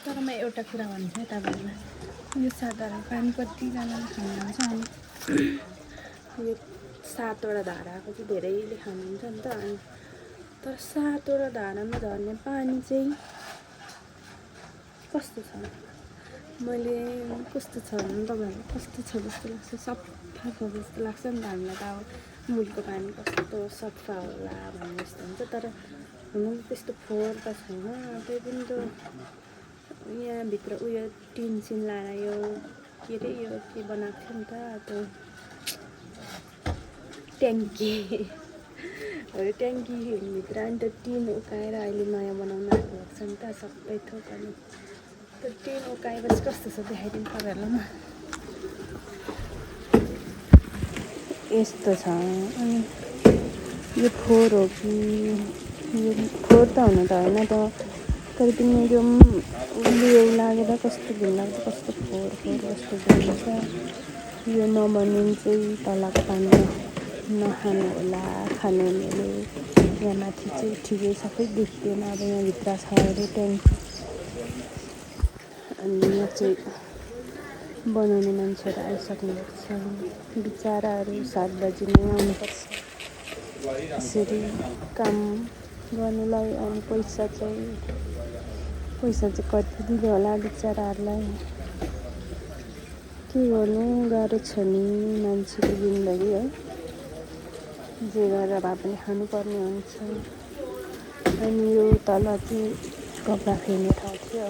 तर म एउटा कुरा भन्छु है तपाईँहरूलाई, यो साधारण पानी कतिजनाले खानुहुन्छ अनि यो 7वटा धाराको चाहिँ धेरैले खानुहुन्छ नि त। अनि तर 7वटा धारामा झर्ने पानी चाहिँ कस्तो छ, मैले कस्तो छ भने तपाईँहरूलाई कस्तो छ जस्तो लाग्छ, सफा छ जस्तो लाग्छ नि त। हामीलाई त अब मुलको पानी कस्तो सफा होला भन्ने जस्तो हुन्छ, तर हुनु त्यस्तो फोहोर त छैन। त्यही पनि त यहाँभित्र उयो टिन लाएर यो के अरे यो के बनाएको थियो नि त, त्यो ट्याङ्की हो, ट्याङ्कीभित्र अनि त्यो टिन उकाएर अहिले नयाँ बनाउनु आएको छ नि त सबै थोक। अनि त्यो टिन उकाएपछि कस्तो छ देखाइदिनु तपाईँहरूलाई म। यस्तो छ। अनि यो फोहोर हो कि, यो फोहोर त हुनु त होइन त, तर पनि यो उयो लागेर कस्तो घिनलाग्दो, कस्तो फोहोर जस्तो हुन्छ। यो नबनिन् चाहिँ तलको पानीमा नखानु होला खानेहरूले। यहाँ माथि चाहिँ ठिकै सबै देखिँदैन, अब यहाँभित्र छ अरे ट्याङ्की। अनि यहाँ चाहिँ बनाउने मान्छेहरू आइसक्नुभएको छ, बिचराहरू 7 बजी नै आउनुपर्छ यसरी काम गर्नुलाई। अनि पैसा चाहिँ कति दिनु होला बिचराहरूलाई, के गर्नु, गाह्रो छ नि मान्छेको जिन्दगी है, जे गरेर भए पनि खानुपर्ने हुन्छ। अनि यो तल चाहिँ कपडा फेर्ने ठाउँ थियो,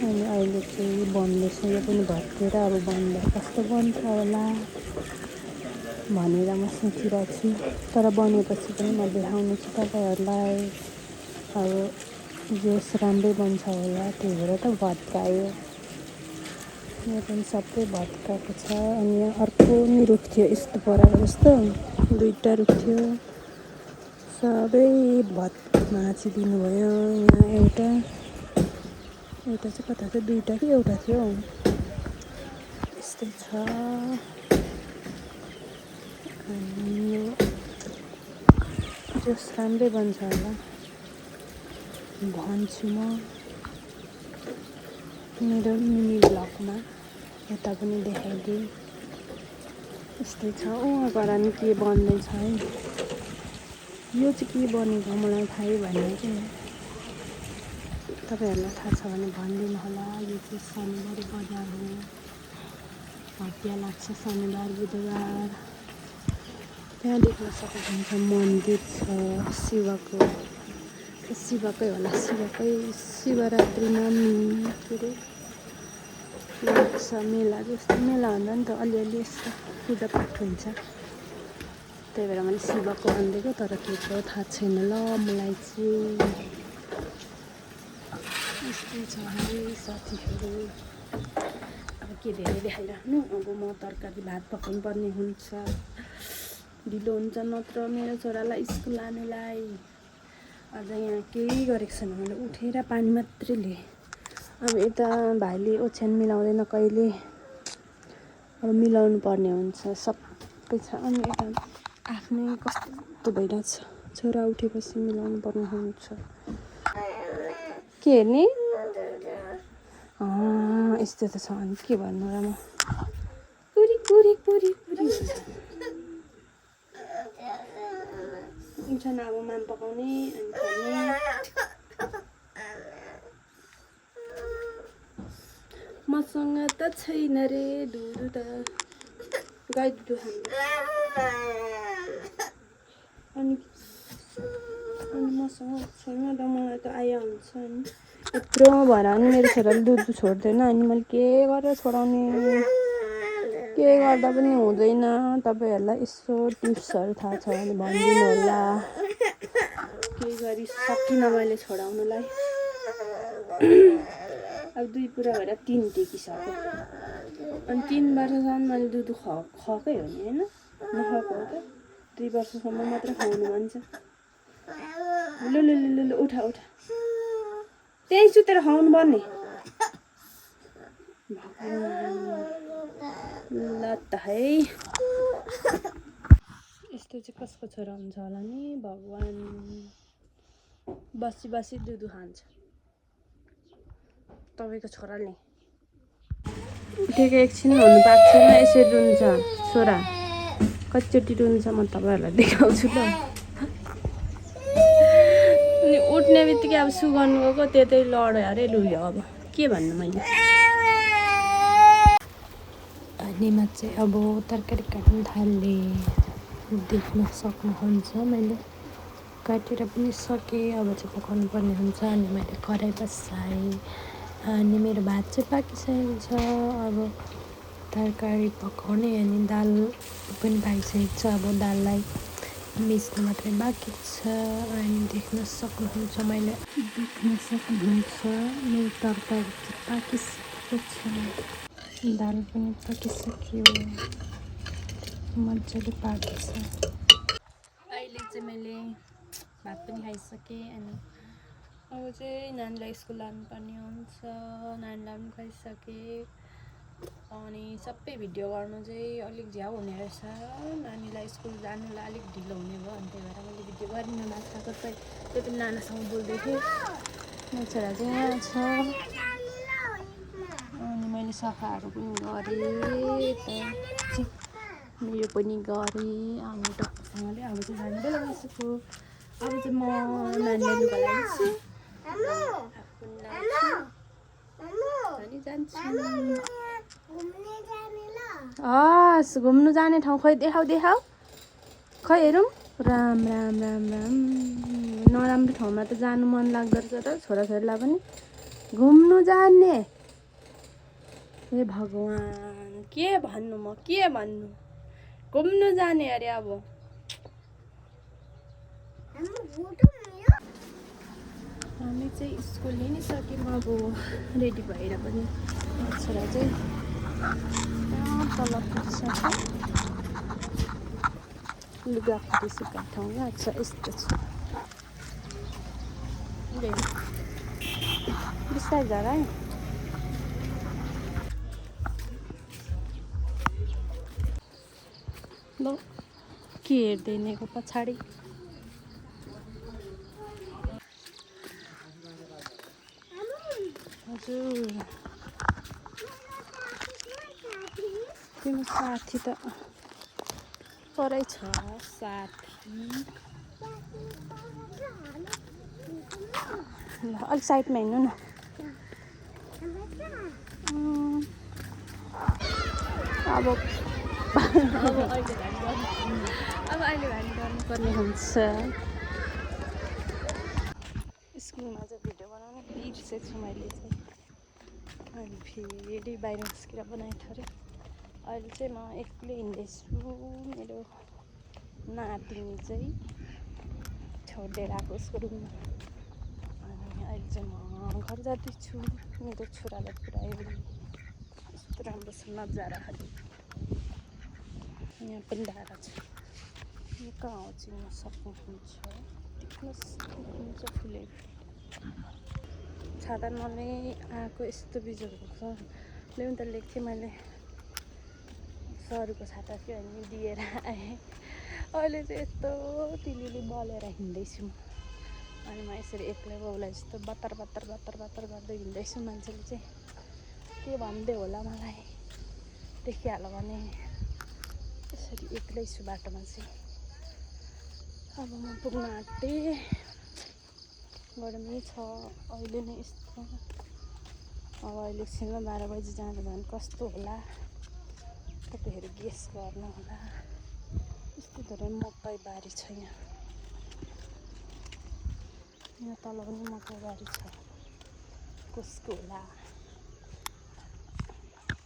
अनि अहिले चाहिँ बन्दैछ, यो पनि भत्केर अब बन्द, कस्तो बन्छ होला भनेर म सोचिरहेको छु। तर बनेपछि पनि म देखाउने छु तपाईँहरूलाई। अब जस राम्रै बन्छ होला, त्यही भएर त भत्कायो। यहाँ पनि सबै भत्काएको छ। अनि यहाँ अर्को नि रुख थियो यस्तो पराको जस्तो, 2टा रुख थियो, सबै भाँचिदिनु भयो। यहाँ एउटा चाहिँ कता थियो, 2टा कि एउटा थियो, यस्तै छ। अनि यो जस राम्रै बन्छ होला भन्छु म मेरो मिनी ब्लगमा, यता पनि देखाइदिएँ। यस्तै छ। घर नि के बन्दैछ है, यो चाहिँ के बनेको मलाई थाहै भएन कि, तपाईँहरूलाई थाहा छ भने भनिदिनु होला। यो चाहिँ शनिबार बजार हो, हटिया लाग्छ शनिबार बुधबार। त्यहाँ देख्न सक्नुहुन्छ मन्दिर छ शिवकै होला, शिवरात्रिमा के अरे लाग्छ मेला जस्तो, मेला भन्दा नि त अलिअलि यस्तो पूजापाठ हुन्छ। त्यही भएर मैले शिवको भनिदिएको, तर के छ थाहा छैन ल मलाई चाहिँ। यस्तै छ है साथीहरू। अब के धेरै देखाइराख्नु, अब म तरकारी भात पकाउनु पर्ने हुन्छ, ढिलो हुन्छ नत्र मेरो छोरालाई स्कुल लानुलाई। अझ यहाँ केही गरेको छैन, मैले उठेर पानी मात्रै लिएँ। अब यता भाइले ओछ्यान मिलाउँदैन कहिले, अब मिलाउनु पर्ने हुन्छ, सबै छ। अनि यता आफ्नै कस्तो भइरहेछ, छोरा उठेपछि मिलाउनु पर्ने हुन्छ। के हेर्ने यस्तो त छ। अनि के भन्नु र म, पुरी हुन्छ न। अब माम पकाउने अनि खाने। मसँग त छैन रे दुध, त गाई दुध खान्छ। अनि मसँग छैन त, मलाई त आइया हुन्छ नि यत्रो भएर नि मेरो छोराले दुध छोड्दैन। अनि मैले के गरेर छोडाउने, के गर्दा पनि हुँदैन। तपाईँहरूलाई यसो टिप्सहरू थाहा छ भने भनिदिनु होला। केही गरी सकिनँ मैले छोडाउनुलाई। अब 2 पुरा भएर 3 टेकिसक्यो। अनि 3 वर्षसम्म मैले दुध खुवाएकै हो नि होइन, नखुवाएको हो त। 2 वर्षसम्म मात्र खुवाउनु भन्छ। लु उठा त्यहीँ सुतेर खुवाउनु पर्ने। ल त है, यस्तो चाहिँ कसको छोरा हुन्छ होला नि भगवान्। बसी दुध खान्छ। तपाईँको छोराले उठेको एकछिन हुनु पाएको छैन, यसरी रुन्छ छोरा। कतिचोटि रुन्छ म तपाईँहरूलाई देखाउँछु ल। अनि उठ्ने बित्तिकै अब सु गर्नु गएको त्यतै लड्यो अरे लुयो। अब के भन्नु मैले। पानीमा चाहिँ अब तरकारी काट्नु थाल्ने देख्न सक्नुहुन्छ। मैले काटेर पनि सकेँ, अब चाहिँ पकाउनु पर्ने हुन्छ। अनि मैले कराई बसाएँ अनि मेरो भात चाहिँ पाकिसकेको छ। अब तरकारी पकाउने अनि दाल पनि पाकिसकेको छ। अब दाललाई मिस्नु मात्रै बाँकी छ। अनि देख्न सक्नुहुन्छ मेरो तरकारी चाहिँ पाकिसकेको छ। दाल पनि पाकिसक्यो, मजाले पाकेछ। अहिले चाहिँ मैले भात पनि खाइसकेँ। अनि अब चाहिँ नानीलाई स्कुल लानुपर्ने हुन्छ। नानीलाई पनि खुवाइसकेँ। अनि सबै भिडियो गर्नु चाहिँ अलिक झ्याउ हुने रहेछ। नानीलाई स्कुल जानुलाई अलिक ढिलो हुने भयो। अनि त्यही भएर मैले भिडियो गरिनँ। भात खाएको चाहिँ त्यही पनि नानासँग बोल्दै थिएँ। मेरो छोरा चाहिँ यहाँ छ। अनि मैले सफाहरू पनि गरेँ, यो पनि गरेँ। अनि टक्कसँगले अब चाहिँ जानु बेला बसेको। अब चाहिँ म नानीलाई लुगा लगाइदिन्छु, अनि जान्छु। हस्, घुम्नु जाने ठाउँ खोइ देखाऊ। खै हेरौँ। राम राम राम राम। नराम्रो ठाउँमा त जानु मन लाग्दो रहेछ त छोराछोरीलाई पनि। घुम्नु जाने, हे भगवान्, के भन्नु म, के भन्नु। घुम्नु जाने अरे। अब हामी चाहिँ स्कुल हिँडिसक्यौँ। अब रेडी भएर पनि छोरा चाहिँ तल पुगिसक्यो। लुगाफाटा सुकाउने ठाउँ यहाँ छ, यस्तो छ। बिस्तारै झर है। ल के हेर्दैनेको पछाडि। हजुर, तिम्रो साथी त परै छ। साथी ल अलिक साइडमा हिँड्नु न। अब अहिले भ्यान गर्नुपर्ने हुन्छ। स्कुलमा चाहिँ भिडियो बनाउनु बिर्सेछु मैले चाहिँ। अनि फेरि बाहिर निस्केर बनाइथरेँ। अहिले चाहिँ म एक्लै हिँड्दैछु। मेरो नातिनी चाहिँ छोडेर आएको उसको रुममा। अनि अहिले चाहिँ म घर जाँदैछु। मेरो छोरालाई पुऱ्यायो। यस्तो राम्रो छ नजाराहरू। यहाँ पनि डाँडा छ। यो कहाँ हो चिन्न सक्नुहुन्छ, देख्न सक्नुहुन्छ फुलेको। छाता नलै आएको यस्तो बिजोग भएको छ। ल्याउनु त लिएको थिएँ मैले, सरुको छाता थियो अनि दिएर आएँ। अहिले चाहिँ यस्तो तिलीले बलेर हिँड्दैछु म। अनि म यसरी एक्लै बाउलाई जस्तो बत्तर गर्दै हिँड्दैछु। मान्छेले चाहिँ के भन्दै होला मलाई देखिहाल्यो भने। यसरी एक्लै छु बाटोमा चाहिँ। अब म पुग्न आँटेँ। गरमै छ अहिले नै यस्तो। अब अहिले एकछिनमा 12 बजी जाँदा झन् कस्तो होला तपाईँहरू गेस गर्नु होला। यस्तो धेरै मकै बारी छ यहाँ। यहाँ तल पनि मकै बारी छ, कसको होला।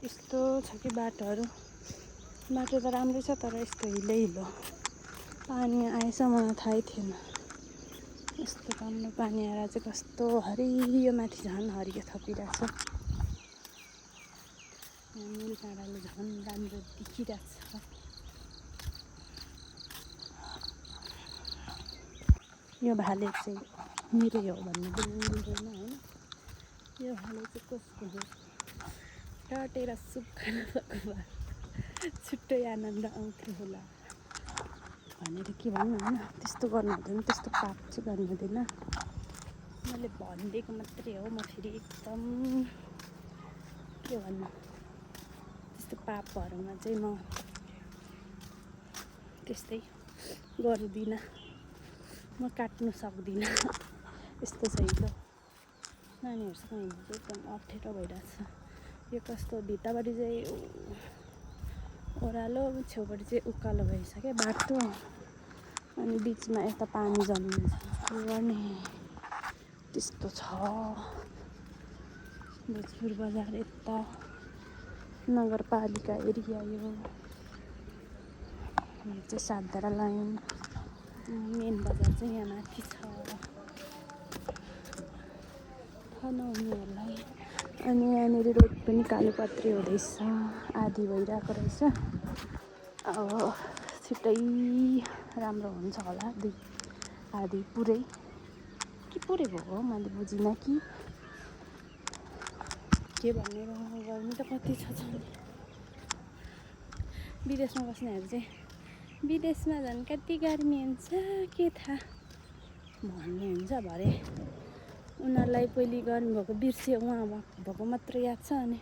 यस्तो छ कि बाटो त राम्रै छ, तर यस्तो हिलो पानी आएछ मलाई थाहै थिएन। यस्तो राम्रो पानी आएर चाहिँ कस्तो हरियो, माथि झन् हरियो थपिरहेछ। नील डाँडाले झन् राम्रो देखिरहेछ। यो भाले चाहिँ मेरै हो भन्नु पनि मिल्दैन होइन। यो भाले चाहिँ कसको हो? काटेर सुप खान सक्नु भए छुट्टै आनन्द आउँथ्यो होला भनेर के भन्नु होइन। त्यस्तो गर्नु हुँदैन, त्यस्तो पाप चाहिँ गर्नु हुँदैन। मैले भनिदिएको मात्रै हो, म फेरि एकदम के भन्नु त्यस्तो पापहरूमा चाहिँ म त्यस्तै गर्दिनँ, म काट्नु सक्दिनँ। यस्तो छ हिजो नानीहरूसँग हिँड्नु चाहिँ एकदम अप्ठ्यारो भइरहेछ। यो कस्तो भित्तापट्टि चाहिँ ओह्रालो, छेउपट्टि चाहिँ उकालो भइसक्यो बाटो, अनि बिचमा यता पानी जमिन्छ। के गर्ने त्यस्तो छ। भोजपुर बजार यता नगरपालिका एरिया यो चाहिँ सातधारा लाइन। मेन बजार चाहिँ यहाँ माथि छ, थाहा नहुनेहरूलाई। अनि यहाँनिर रोड पनि कालोपत्रे हुँदैछ, आधी भइरहेको रहेछ। अब छिट्टै राम्रो हुन्छ होला, आधी पुरै कि पुरै भयो मैले बुझिनँ कि के भन्ने र। गर्मी त कति छ नि। विदेशमा बस्नेहरू चाहिँ विदेशमा झन् कति गर्मी हुन्छ के थाहा भन्ने हुन्छ। भरे उनीहरूलाई पहिले गर्मी भएको बिर्से, उहाँ भएको मात्र याद छ। अनि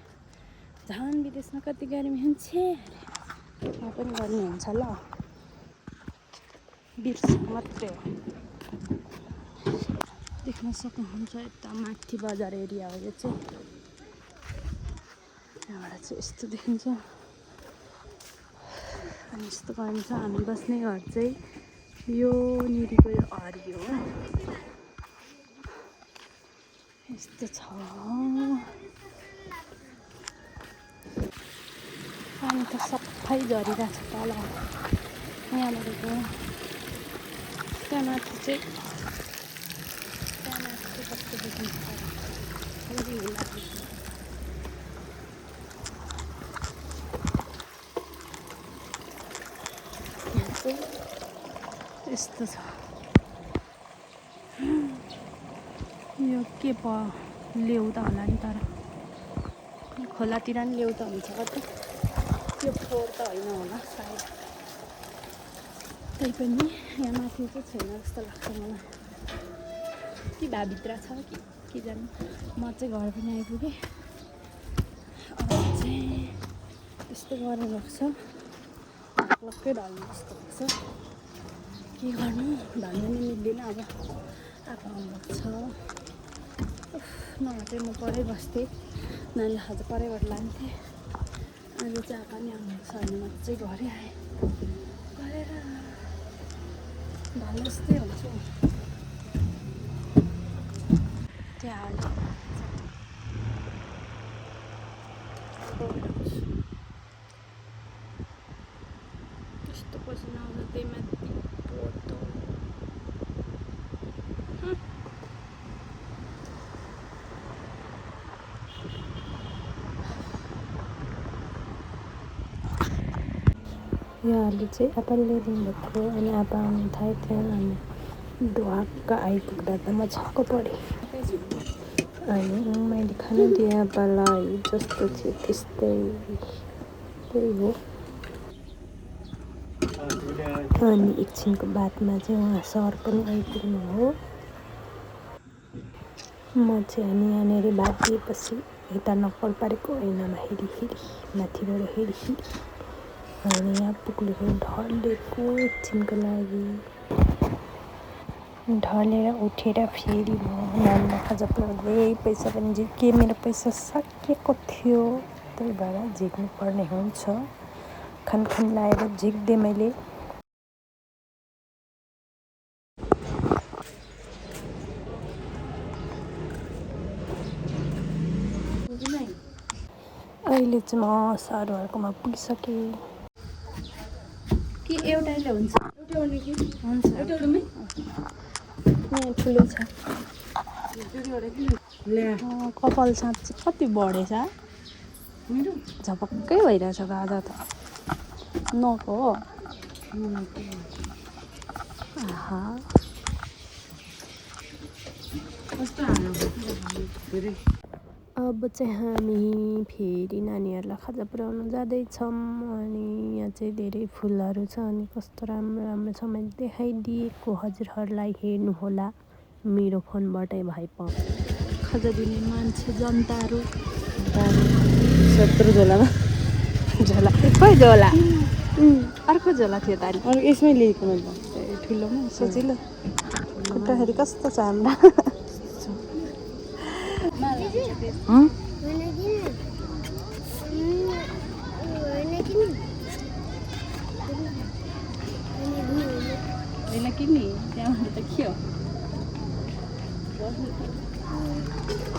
झन् विदेशमा कति गर्मी हुन्छ अरे, उहाँ पनि गर्मी हुन्छ ल, बिर्सेको मात्रै हो। देख्न सक्नुहुन्छ यता माथि बजार एरिया हो यो चाहिँ। यहाँबाट चाहिँ यस्तो देखिन्छ। अनि यस्तो गर्नु छ। हामी बस्ने घर चाहिँ यो निरीको यो हरियो हो, यस्तो छ। पानी त सफै झरिरहेको छ तल यहाँबाटको। त्यहाँ माथि चाहिँ कस्तो देखिन्छ खालि हुला देखिन्छ। यस्तो छ। यो के ल्याउँदा होला नि, तर खोलातिर नि ल्याउँदा हुन्छ कतै। यो फोहोर त होइन होला सायद, त्यही पनि यहाँ माथि चाहिँ छैन जस्तो लाग्छ मलाई। कि भाभित्र छ कि जानु। म चाहिँ घर पनि आइपुगेँ। अब चाहिँ त्यस्तो गरेर भएको छ, लक्कै ढल्नु जस्तो लाग्छ। के गर्नु, ढल्नु नि मिल्दैन। अब आएको आउनुभएको छ। नभए चाहिँ म परै बस्थेँ, नानीलाई आज परैबाट लान्थेँ। अहिले चाहिँ आएको नि आउनुभएको छ भने म चाहिँ घरै आएँ। गरेर ढल्नु जस्तै हुन्छु त्यहाँ। यस्तो पसिना आउँछ त्यही माथि पोतो। यहाँले चाहिँ एप्पल ल्याइदिनुभएको थियो, अनि आप्पा आउनु थाल्यो। त्यहाँ अनि दुवाक्क आइपुग्दा त म छक्क परेँ। अनि मैले खाना दिएँ आप्पालाई, जस्तो थियो त्यस्तै, त्यही हो। अनि एकछिनको बादमा चाहिँ उहाँ सर पनि आइपुग्नु हो। म चाहिँ अनि यहाँनिर भात दिएपछि यता नक्कल पारेको ऐनामा हेरी माथिबाट हेरी अनि यहाँ पुग्लेको ढलेको एकछिनको लागि ढलेर उठेर फेरि म नानीलाई खाजा पुऱ्याउँदै पैसा पनि झिक्केँ। मेरो पैसा सकिएको थियो, त्यही भएर झिक्नु पर्ने हुन्छ। खानखान लाएर झिक्दिएँ मैले। अहिले चाहिँ म सरहरूकोमा पुगिसकेँ। कि एउटैले हुन्छ? हुन्छ ठुलै छ। कपाल साँच्ची कति बढेछ, झपक्कै भइरहेछ गाजा त नको हो। आहा अब चाहिँ हामी फेरि नानीहरूलाई खाजा पुऱ्याउन जाँदैछौँ। अनि यहाँ चाहिँ धेरै फुलहरू छ, अनि कस्तो राम्रो राम्रो छ मैले देखाइदिएको हजुरहरूलाई हेर्नुहोला। मेरो फोनबाटै भए खाजा दिने मान्छे जनताहरू 70 झोलामा झोला खोइ झोला अर्को झोला थियो त अरू यसमै लेखेको मैले ठुलोमा सजिलो खुट्टाखेरि कस्तो छ हाम्रा होइन किन्ने त्यहाँबाट त के हो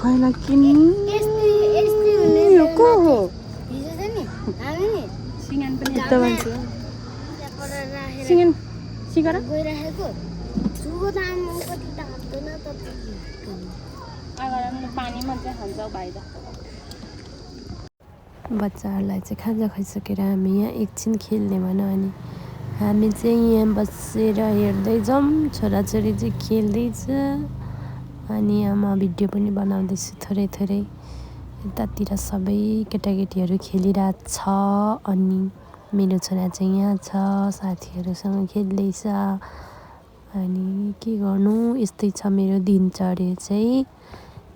होइन किन्नु यो को हो सिँगान पनि त मान्छे सिँगन सिगर पानी मात्रै खान्छ भाइ त बच्चाहरूलाई चाहिँ खाजा खाइसकेर हामी यहाँ एकछिन खेल्ने भनौँ अनि हामी चाहिँ यहाँ बसेर हेर्दै जाउँ छोराछोरी चाहिँ खेल्दैछ अनि यहाँ म भिडियो पनि बनाउँदैछु थोरै थोरै यतातिर सबै केटाकेटीहरू खेलिरहेछ अनि मेरो छोरा चाहिँ यहाँ छ साथीहरूसँग खेल्दैछ अनि के गर्नु यस्तै छ मेरो दिनचर्या चाहिँ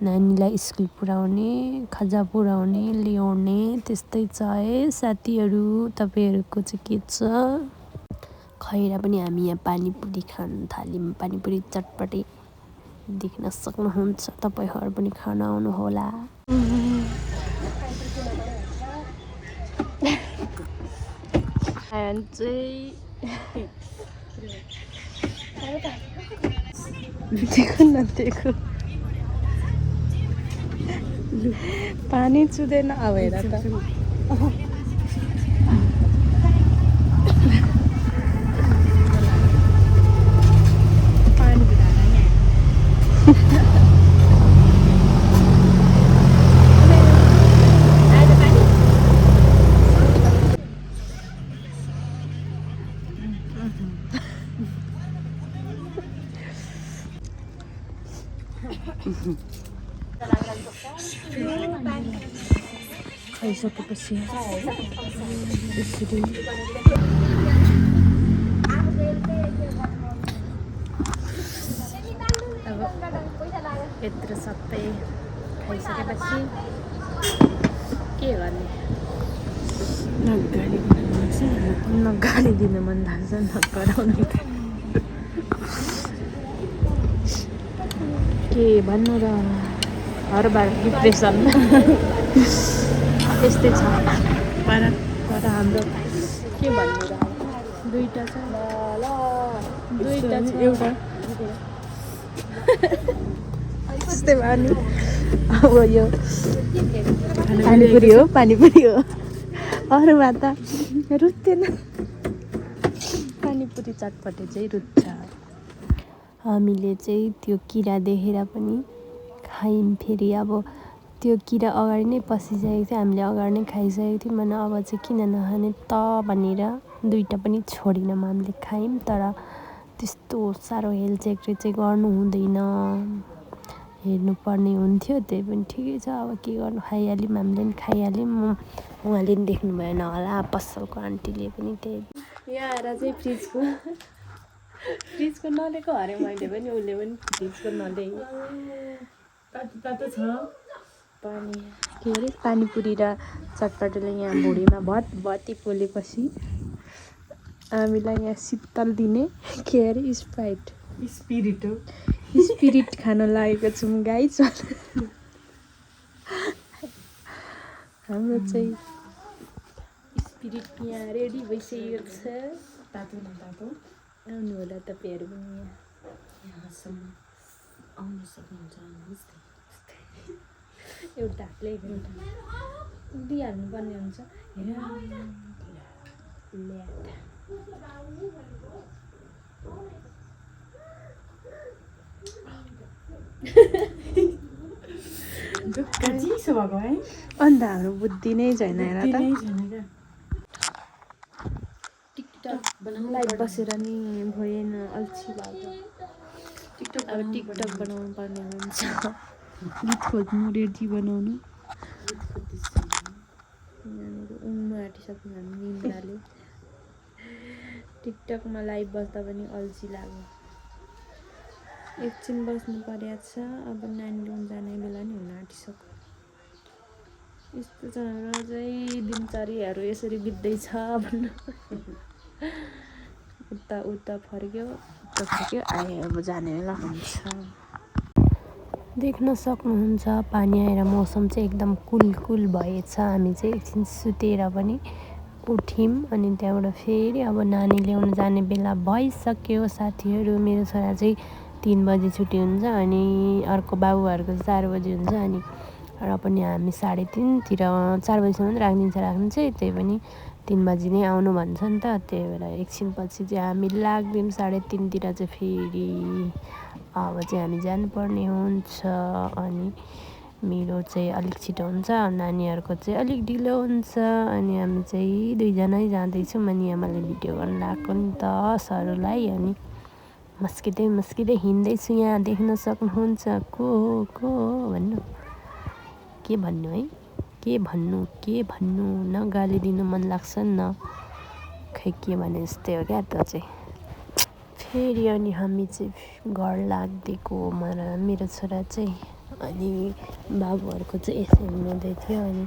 नानीलाई स्कुल पुर्याउने खाजा पुर्याउने ल्याउने त्यस्तै छ है साथीहरू तपाईँहरूको चाहिँ के छ खैरा पनि हामी यहाँ पानीपुरी खान थाल्यौँ पानीपुरी चटपटी देख्न सक्नुहुन्छ तपाईँहरू पनि खान आउनुहोला देखो पानी चुँदैन अब हेर त खाइसकेपछि यसरी अब यत्रो सबै खाइसकेपछि के गर्ने नगाली दिन मन लाग्छ नगराउनु के भन्नु र हरबार डिप्रेसन यस्तै छ तर हाम्रो के भन्नु र दुईवटा छ दुईवटा छ एउटा त्यस्तै भयो नि अब यो पानीपुरी हो अरूमा त रुच्दैन पानीपुरी चटपटे चाहिँ रुच्छ हामीले चाहिँ त्यो किरा देखेर पनि खायौँ फेरि अब त्यो किरा अगाडि नै पसिसकेको थियो हामीले अगाडि नै खाइसकेको थियौँ भने अब चाहिँ किन नखाने त भनेर दुईवटा पनि छोडिनौँ हामीले खायौँ तर त्यस्तो साह्रो हेलचेक चाहिँ गर्नु हुँदैन हेर्नुपर्ने हुन्थ्यो त्यही पनि ठिकै छ अब के गर्नु खाइहाल्यौँ हामीले पनि खाइहाल्यौँ उहाँले पनि देख्नु भएन होला पसलको आन्टीले पनि त्यही यहाँ आएर चाहिँ फ्रिजको नलिएको अरे मैले पनि उसले पनि फ्रिजको नल्याइ तातो छ पानी के अरे पानीपुरी र चटपटेले यहाँ भुँडीमा भत्ती पोलेपछि हामीलाई यहाँ शीतल दिने के अरे स्पिरिट खान लागेको छौँ गाइस हाम्रो चाहिँ स्पिरिट यहाँ रेडी भइसकेको छ तातो न तातो आउनु होला तपाईँहरू पनि यहाँसम्म आउन सक्नुहुन्छ एउटा हातले दिइहाल्नु पर्ने हुन्छ चिसो भएको है अन्त हाम्रो बुद्धि नै छैन हेर त लाइट बसेर नि भएन अल्छी भएको अब टिकटक बनाउनु पर्ने हुन्छ गीत खोज्नु रेडी बनाउनु यहाँनिर उम्नु आँटिसक्नु हामी निन्द्राले टिकटकमा लाइभ बस्दा पनि अल्छी लाग्यो एकछिन बस्नु परेको छ। अब नानी लिउनु जाने बेला नि हुन आँटिसक्यो। यस्तो छ हाम्रो चाहिँ दिनचर्याहरू यसरी बित्दैछ भन्नु। उता फर्क्यो आयो। अब जाने बेला हुन्छ। देख्न सक्नुहुन्छ पानी आएर मौसम चाहिँ एकदम कुल भएछ। हामी चाहिँ एकछिन सुतेर पनि उठ्यौँ अनि त्यहाँबाट फेरि अब नानी ल्याउनु जाने बेला भइसक्यो साथीहरू। मेरो छोरा चाहिँ 3 बजी छुट्टी हुन्छ अनि अर्को बाबुहरूको 4 बजी हुन्छ अनि र पनि हामी 3:30तिर 4 बजीसम्म राखिदिन्छ चाहिँ त्यही पनि 3 बजी नै आउनु भन्छ नि त। त्यही भएर एकछिनपछि चाहिँ हामी लाग्दिउँ 3:30तिर चाहिँ फेरि। अब चाहिँ हामी जानुपर्ने हुन्छ अनि मेरो चाहिँ अलिक छिटो हुन्छ, नानीहरूको चाहिँ अलिक ढिलो हुन्छ अनि हामी चाहिँ 2 जनै जाँदैछौँ। अनि आमाले भिडियो गर्न लगाएको नि त सरूलाई अनि मस्किँदै हिँड्दैछु। यहाँ देख्न सक्नुहुन्छ को भन्नु के भन्नु है के भन्नु न गाली दिनु मन लाग्छ न खै के भने जस्तै हो क्या त चाहिँ। फेरि अनि हामी चाहिँ घर लाग्दिएको मेरो छोरा चाहिँ अनि बाबुहरूको चाहिँ एसएम हुँदै थियो अनि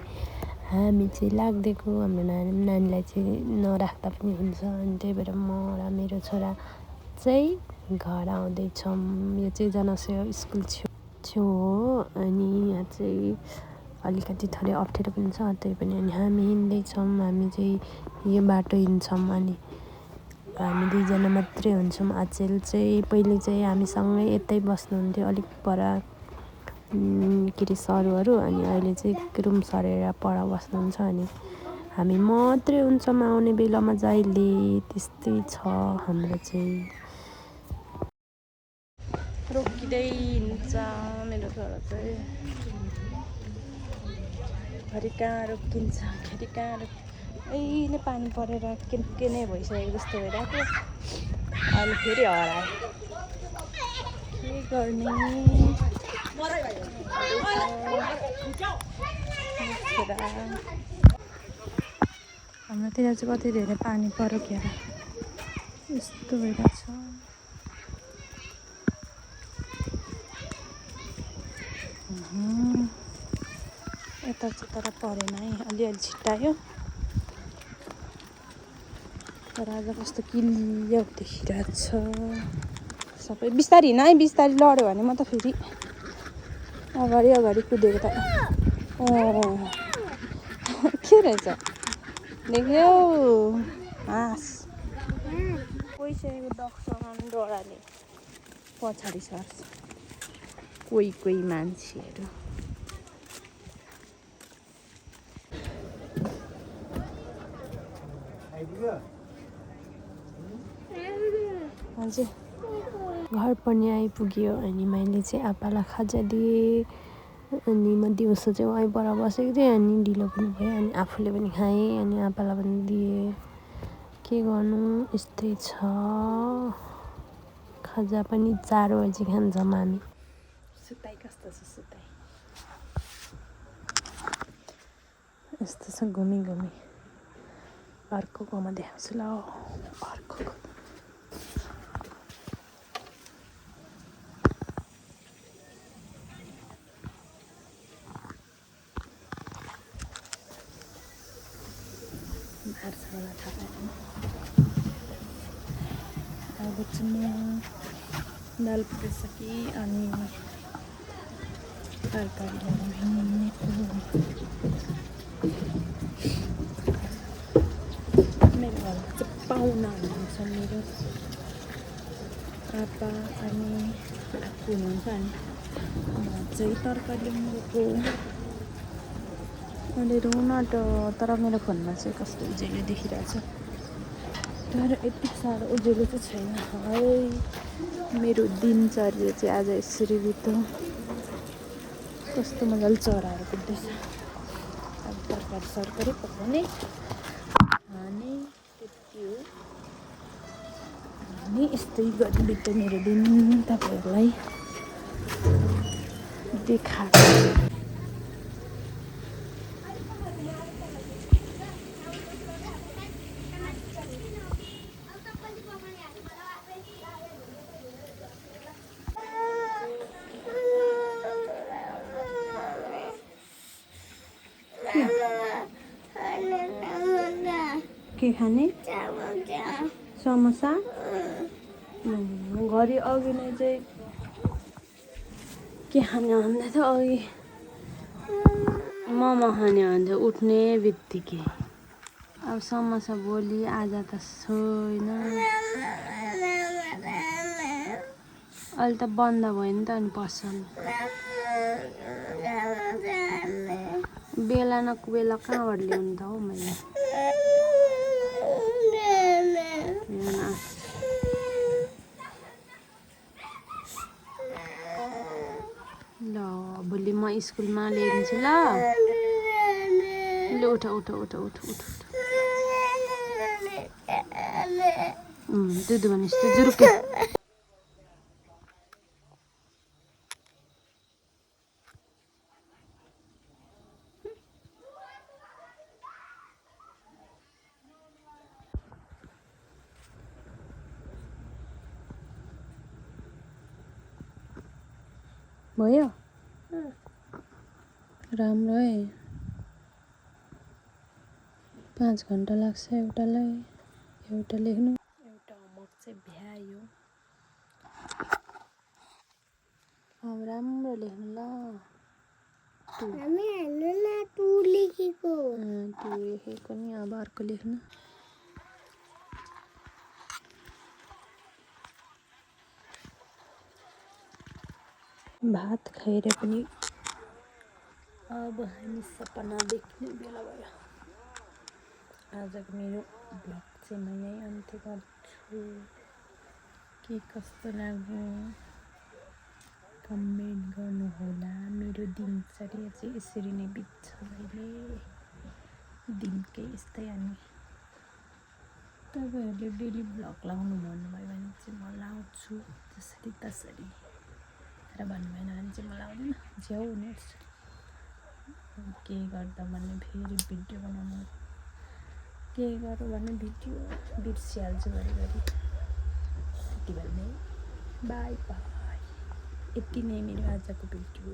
हामी चाहिँ लाग्दिएको। हाम्रो नानीलाई चाहिँ नराख्दा पनि हुन्छ अनि त्यही भएर म र मेरो छोरा चाहिँ घर आउँदैछौँ। यो चाहिँ जनसेवा स्कुल छेउ हो अनि यहाँ चाहिँ अलिकति थोरै अप्ठ्यारो पनि छ। त्यही पनि अनि हामी हिँड्दैछौँ। हामी चाहिँ यो बाटो हिँड्छौँ अनि हामी 2 जना मात्रै हुन्छौँ। अचेल चाहिँ पहिले चाहिँ हामीसँगै यतै बस्नुहुन्थ्यो अलिक पर के अरे सरूहरू अनि अहिले चाहिँ रुम सरेर पर बस्नुहुन्छ अनि हामी मात्रै हुन्छौँ आउने बेलामा जहिले। त्यस्तै छ हाम्रो चाहिँ। रोकिँदै हिँड्छ मेरो छोरा चाहिँ। घरि कहाँ रोकिन्छ घरि कहाँ अहिले पानी परेर के नै भइसकेको जस्तो भइरहेको थियो। अहिले फेरि हरायो के गर्ने। हाम्रोतिर चाहिँ कति धेरै पानी पऱ्यो क्या यस्तो भइरहेको छ। यता चाहिँ तर परेन है अलिअलि छिट्टायो तर आज कस्तो क्लियर देखिरहेको छ सबै। बिस्तारी हिँड है बिस्तारी लड्यो भने म त फेरि अगाडि कुदेको त के रहेछ देख्यौ हाँस गइसकेको डक्सँग डराले पछाडि सर्छ कोही मान्छेहरू। हजुर घर पनि आइपुग्यो अनि मैले चाहिँ आप्पालाई खाजा दिएँ अनि म दिउँसो चाहिँ वहीँ पर बसेको थिएँ अनि ढिलो पनि भयो अनि आफूले पनि खाएँ अनि आप्पालाई पनि दिएँ। के गर्नु यस्तै छ। खाजा पनि 4 बजी खान्छौँ हामी। सुताइ कस्तो छ सुताइ यस्तो छ घुमी अर्को गाउँमा देखाउँछु ल अर्को मार्छला थाहा अब चाहिँ म दाल पुगिसके अनि तरकारी हिँड्नेको मेरो घरमा चाहिँ पाहुना हुनुहुन्छ। मेरो आप्पा अनि आप्पू हुनुहुन्छ अनि म चाहिँ तरकारी ल्याउनुको मैले रुन तर मेरो फोनमा चाहिँ कस्तो उज्यालो देखिरहेछ तर यति साह्रो उज्यालो चाहिँ छैन है। मेरो दिनचर्या चाहिँ आज यसरी बित्यो। कस्तो मजाले चराहरू कुद्दैछ। अब तरकारी पकाउने खाने त्यति हो अनि यस्तै गरी बित्यो मेरो दिन। तपाईँहरूलाई देखाएको के खाने समोसा घरि अघि नै चाहिँ के खाने भन्दा थियो अघि मोमो खाने भन्थ्यो उठ्ने बित्तिकै अब समोसा भोलि आज त छैन अहिले त बन्द भयो नि त अनि पसल बेला न बेला कहाँबाट ल्याउनु त हौ मैले ल भोलि म स्कुलमा ल्याइदिन्छु ल ल उठ उठ उठ उठ उठ दुधु भनेपछि त जुरुक्कै भयो राम्रो है 5 घन्टा लाग्छ एउटालाई एउटा लेख्नु एउटा होमवर्क चाहिँ भ्यायो अब राम्रो लेख्नु ल टु लेखेको नि अब अर्को लेख्नु भात खाएर पनि अब हामी सपना देख्ने बेला भयो आजको मेरो भ्लग चाहिँ म यहीँ अन्त्य गर्छु के कस्तो लाग्यो कमेन्ट गर्नुहोला मेरो दिनचर्या चाहिँ यसरी नै बित्छ अहिले दिनकै यस्तै अनि तपाईँहरूले डेली भ्लग लाउनु भन्नुभयो भने चाहिँ म लाउँछु जसरी तसरी र भन्नुभएन भने चाहिँ म लाउँदिनँ ज्याउ हुनेछ के गर्दा भने फेरि भिडियो बनाउनु के गरौँ भने भिडियो बिर्सिहाल्छु घरिघरि त्यति बेला नै बाई बाई यति नै मेरो आजको भिडियो